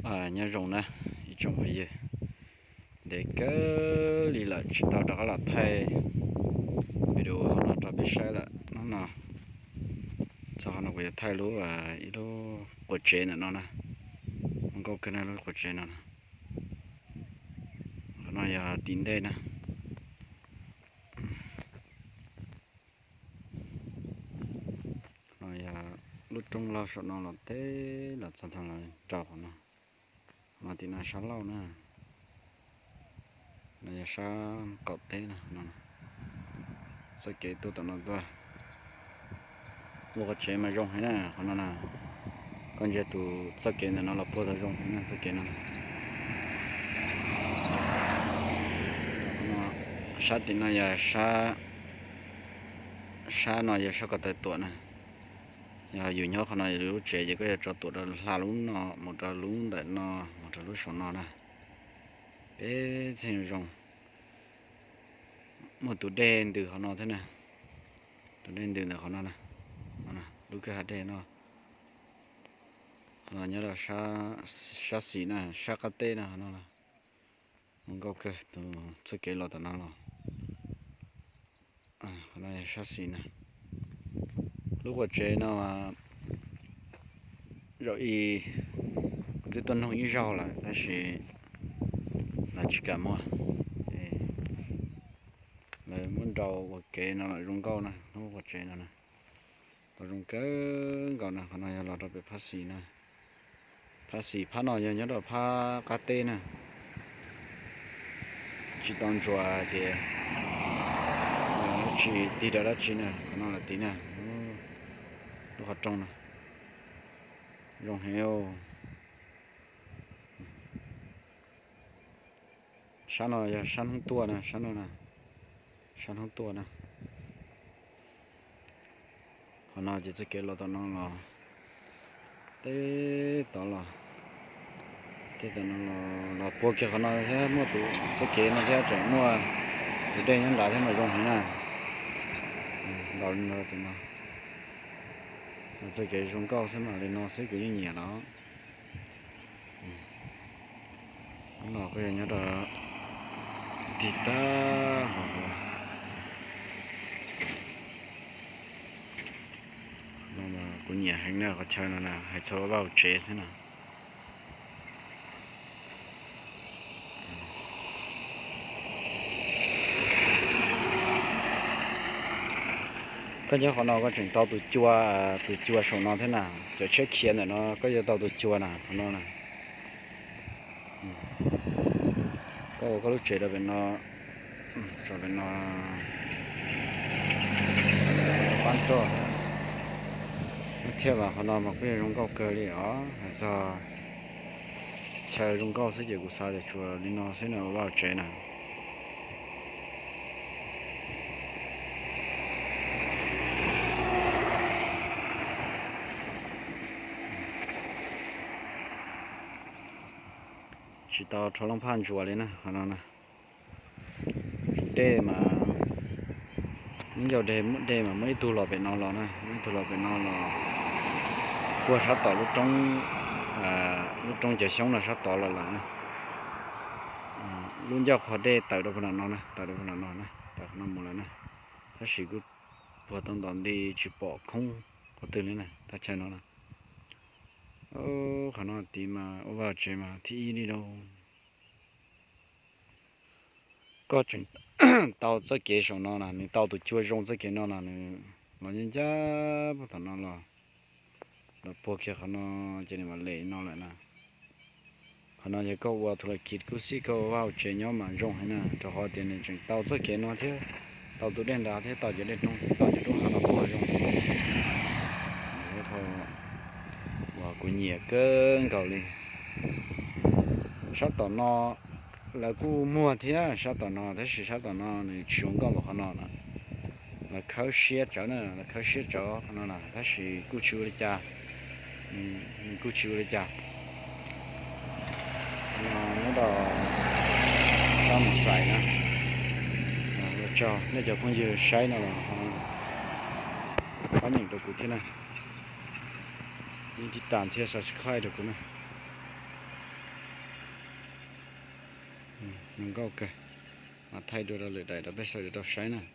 Nyob zoo na ib tsoom phooj ywg, ntev kawg li lawm tsis tau rov qab los thaij video no rau peb saib lawm hnub no. Txog qhov no kuv yuav thaij lub, ib lub quas tsev ntawm no na. Zoo nkauj kawg na lub quas tsev no na. Qhov no yog tim ntej na. No yog lub roob loj saum no los teb los txog tag los rau qhov no. Qhov no tim no sab laug na. No yog sab qaum teb no. Txoj kev tuaj tom no tuaj. Lub quas tsev mas zoo heev na qhov no na. Koj ntsia tus txoj kev ntawm no los puag tau zoo heev na txoj kev no. Sab tim no yog sab, sab no yog sab ko taw tuam na. Yog yus nyob qhov no yus lub tsev ces koj yuav tso tuam rau hla lub no mus rau lub ntawm no mus rau lub saum no na. Peb txheej zoo. Muaj tus dej ntws qhov no thiab na. Tus dej ntws ntawm qhov no na. Lub kwj ha dej no. Qhov no nyob rau sab xis na, sab qab teb na qhov no. Zoo nkauj kawg tus txoj kev los tom no los. Qhov no sab xis na. Lub quas tsev no zaum ib, kuv twb tuaj noog ib zaug lawm tab sis lawv tsis kam muag. Lawv muab nrau ua kev no los zoo nkauj na, lub quas tsev no na. Tau zoo kawg nkaus na, qhov no yog los rau pem phab xis na. Phab xis phab no yog nyob rau phab qab teb na. Tsis tau ntsuas hais tias dab tsi tig rau dab tsi na, qhov no lawm tid na. Lub qhov rooj na. Zoo heev. Sab no yog sab hnub tuaj na, sab no na, sab hnub tuaj na. Qhov no ces txoj kev los tom no los, teb tod los, teb tom no los, los puag kiag qhov no thiab muaj tus txoj kev no thiab tseem muaj tus dej nyob nrad thiab mas zoo heev na. Ntaus li no tus no. Txoj kev zoo nkauj xwb mas li no xwb kuv yeej nyiam los. Lub no kuj yog nyob rau tig tag hauv. No mas kuv nyiam heev na, qhov chaw no na hais txog vaj hauv tsev xwb na. Koj nyob qhov no koj tseem tau tus cua, tus cua saum no thiab na, cov tshiab khiav ntawm no koj yuav tau tus cua na qhov no na. Koj ua koj lub tsev rau pem no, rau pem no, pab roj thiab. Mas qhov no mas kuj yog zoo nkauj kawg li os, hais txog chaw zoo nkauj xwb ces kuv xav tias tsuas li no xwb na ua vaj ua tsev na. Tsis tau rho looj phaj ntsuas li na qhov no na. Dej mas, muaj ncauj dej, dej mas muaj ib tug los pem no los na, muaj ib tug los pem no los puag sab tom lub roob, lub roob cawv xyoob no sab tod los lawm na. Lub ncauj qhov dej tawm rau puag nram no na, tawm rau puag nram no na, tawm qhov no mus lawm na. Tab sis kuj puag tau ntom nti tsis pom khoob qhov twg li na, thaj chaw no na. Qhov no tid mas ua vaj tsev mas thib ib li lauj. Koj tseem tau txoj kev saum no na, nws tau tus cua zoo txoj kev no na, nws los ncaj ncaj puag tom no los, los puag kiag qhov no ces nws mam lem no lawm na. Qhov no yog koj ua tus lam kiv kub xib koj ua vaj ua tsev nyob mas zoo heev na, rau qhov tias nws tseem tau txoj kev no thiab, tau tus dej nrad thiab tau cov dej roob, tau cov roob hav no puag zoo. Uas kuv nyiam kawg nkaus li. Sab tom no lawv kuj muag thiab sab tom no, tab sis sab tom no nws tsis zoo nkauj npaum qhov no na. Lawv khawb siab tsawv na, lawv khawb siab tsawv qhov no na, tab sis kuj tsis ua li cas, nws kuj tsis ua li cas. Qhov no nyob rau sab Mus Xais na. Ua tsaug nej cov phooj ywg saib no los pab nyeem rau kuv thiab na, nej tib tas thiab subscribe rau kuv na. Zoo nkauj kawg. Mas thaij dua rau lwm daim rau peb sawv daws tau saib na.